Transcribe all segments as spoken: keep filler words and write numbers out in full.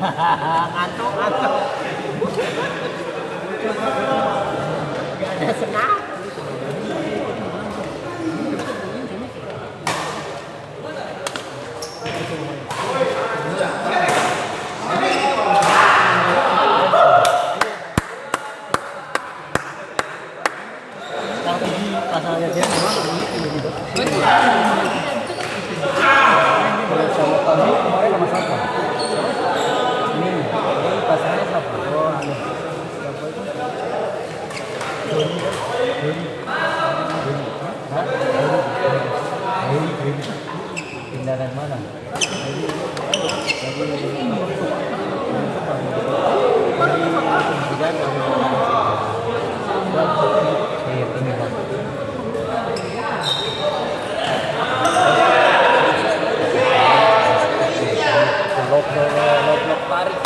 Ngantuk, ngantuk. Gak ada senang. Yang pigi pasang lihat-lihat di mana, ini, ini, ini. Kalau sama kami kemarin sama siapa? Ini, ini pasangnya siapa? Oh, anu. Siapa itu? Doni, kan? Doni. Doni. Hah? Doni. Doni. Doni. Pindah dari mana? Iya, ini, Bang. Lok, lok, lok, lok, lok, tarik.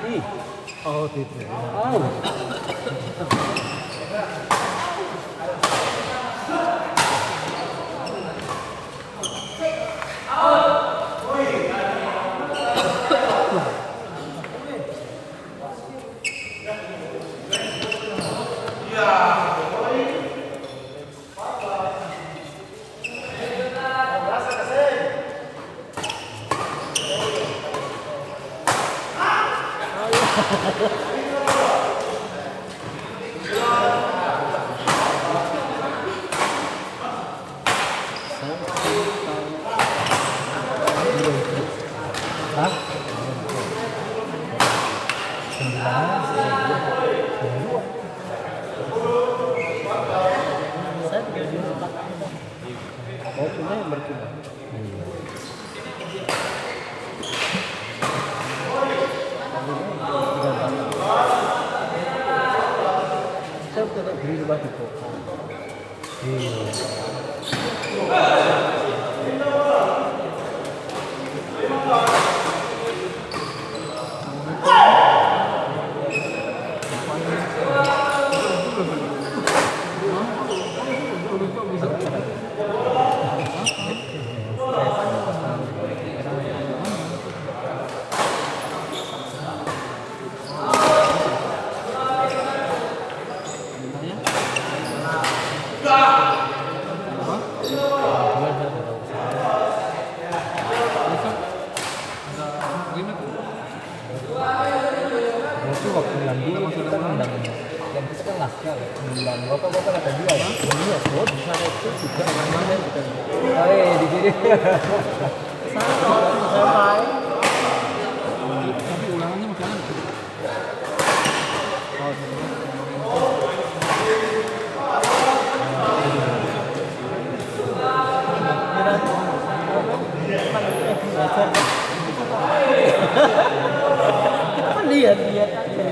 Ih. Oh, tidak. Au. Hah? Sembilan. Saya tiga di empat. Oh, cuma yang bercuma. Iya. Saya tetap beli di batu kok. Iya. Berarti waktu yang dulu kita undang, yang kita kan laskar, undang bapak, bapak kata dia ya, iya, oh, di sana itu juga. Eh, di sini. Sama, sama. Tapi ulangannya masih ada. Kita kan lihat, lihat aja.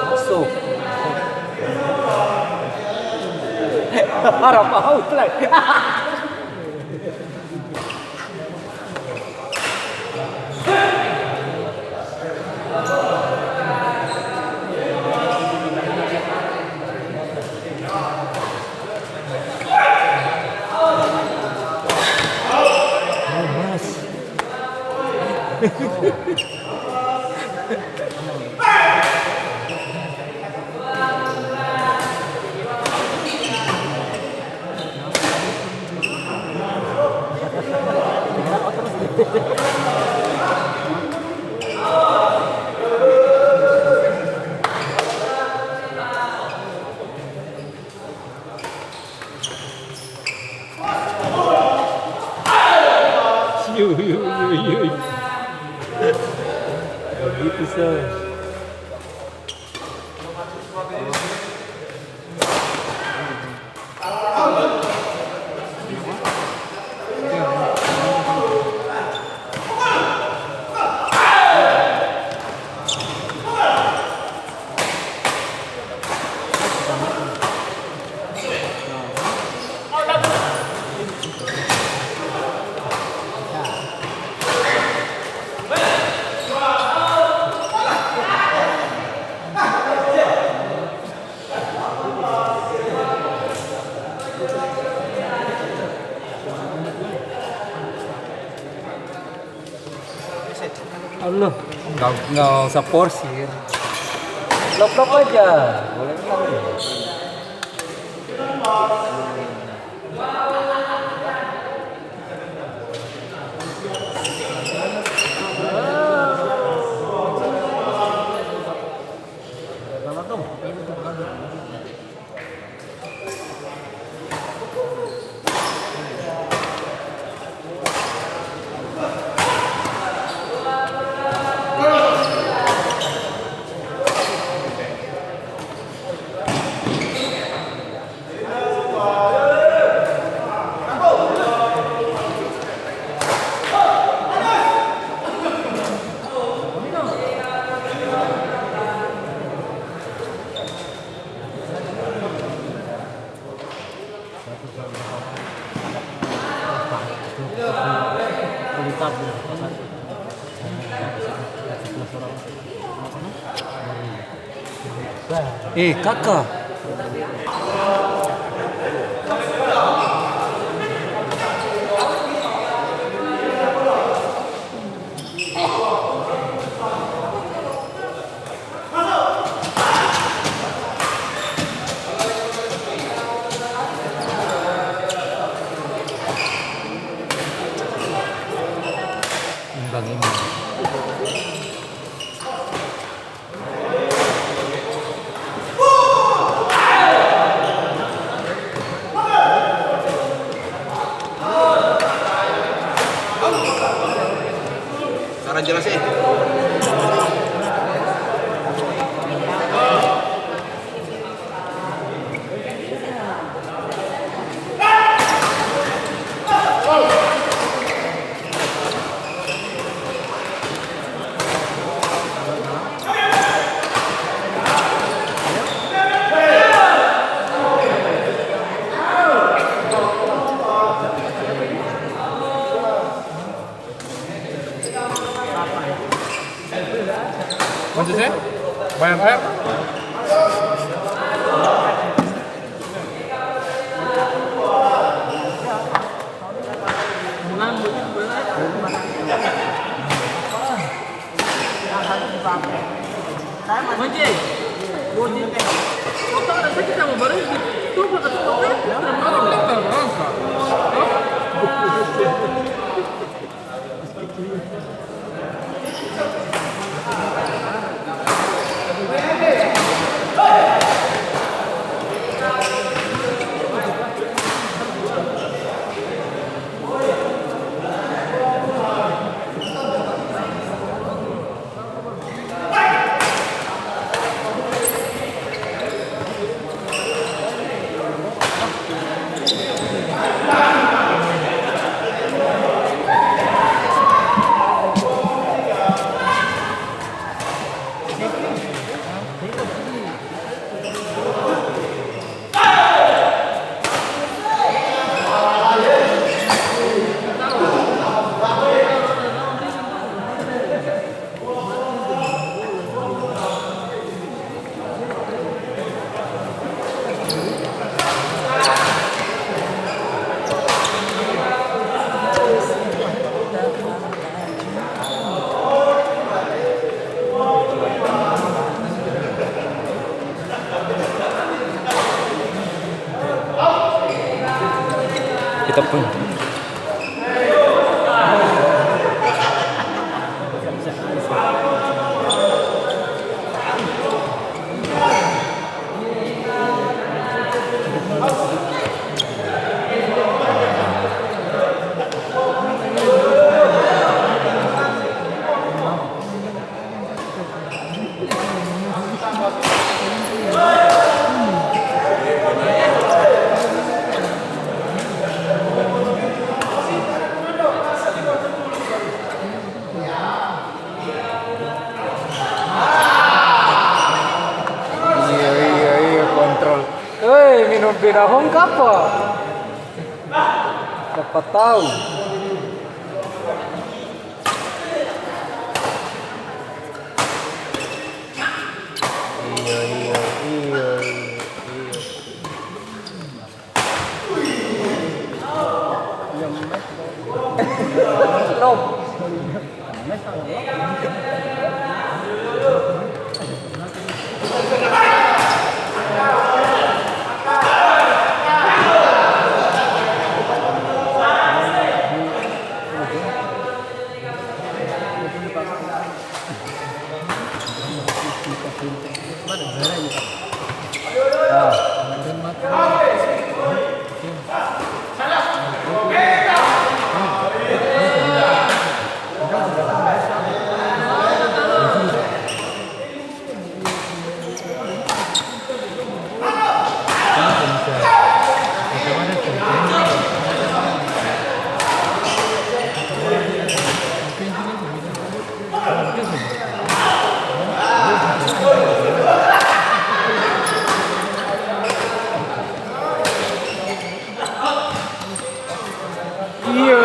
Masuk. Harap out lah. Nggak, nggak usah porsir. Lop-lop aja. Boleh menang. Eh, kaka. Imbang, imbang. Cara jelas, eh. Kunci sih? Banyak air. Kunci. Kunci. Otak ada sakit sama barang. Tuh, kata otak. Kita pun. Iya, iya, iya, kontrol. Hei, minum pina hong kapa? Sapa tau? Iya, iya, iya, iya, iya. Lom. Iyo,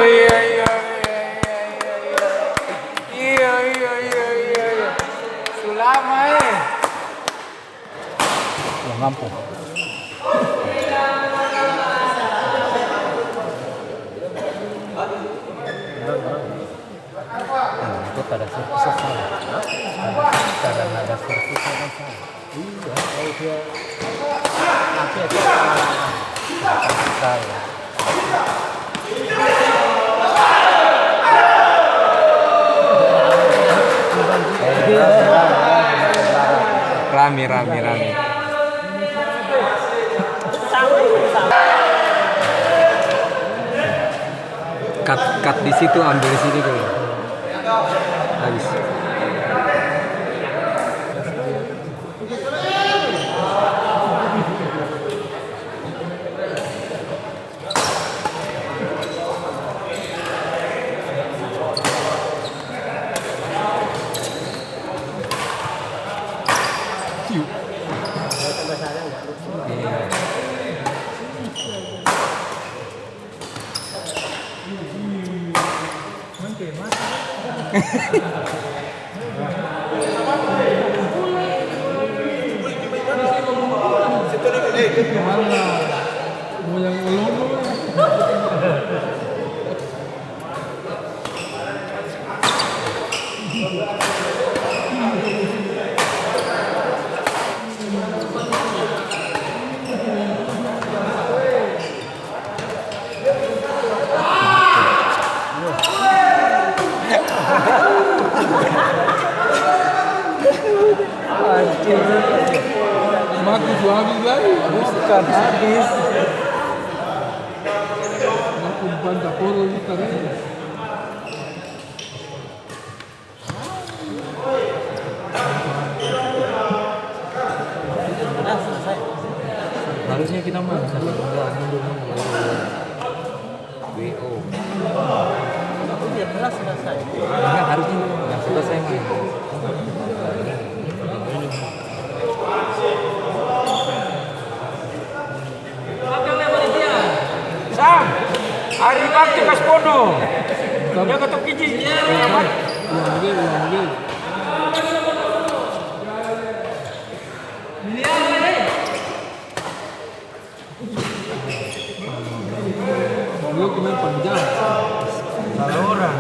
iyo, iyo. Iyo, iyo, iyo, iyo, iyo. Su lama, e. Pulang kampung. Nah, itu pada servisnya salah. Pada, pada nada servisnya kan salah. Iya, kalau dia nanti itu salah. Salah. Rame, rame, rame. Cut, cut di situ, ambil di sini dulu. Habis. Anjir. Mati su habis lai. Bukan habis. Aku umpan taporo itu tadi. Harusnya kita mah bisa mundur, mundur, mundur. W O. Tapi dia keras selesai. Enggak, harusnya nggak selesai, mah. Sang, hari bakti kas pondo. Jaga tok kiji. Ulang lagi, ulang lagi. Lu kemarin panjang. Salah orang.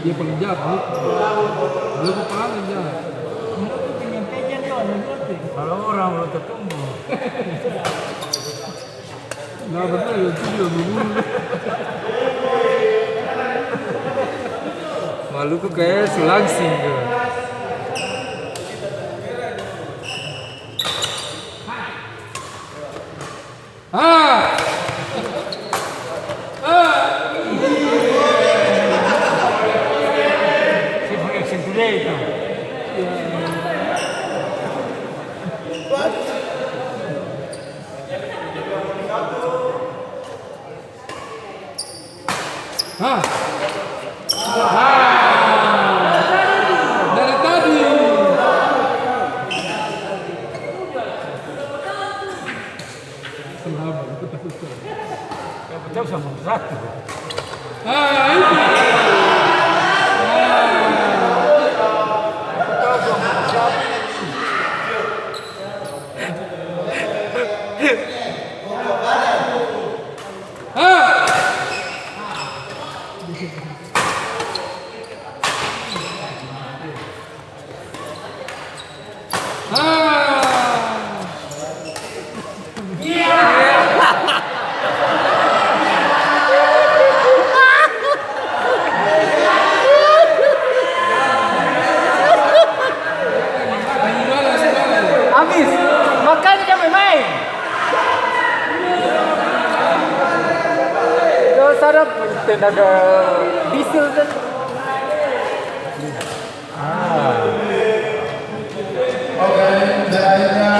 Dia paling jahat, bro. Dia paling jahat. Kalau orang belum tertumbuh. Nah, betul, ya, itu dia, bro. Maluku kaya su langsing tu. Ah! Ah! Sip, sip, sip, today itu. Hah? Ah, dari tadi. Selamat. Yang betul sama satu. Ah, itu. Ah. Ada diesel kan? Ah. Oke, dan akhirnya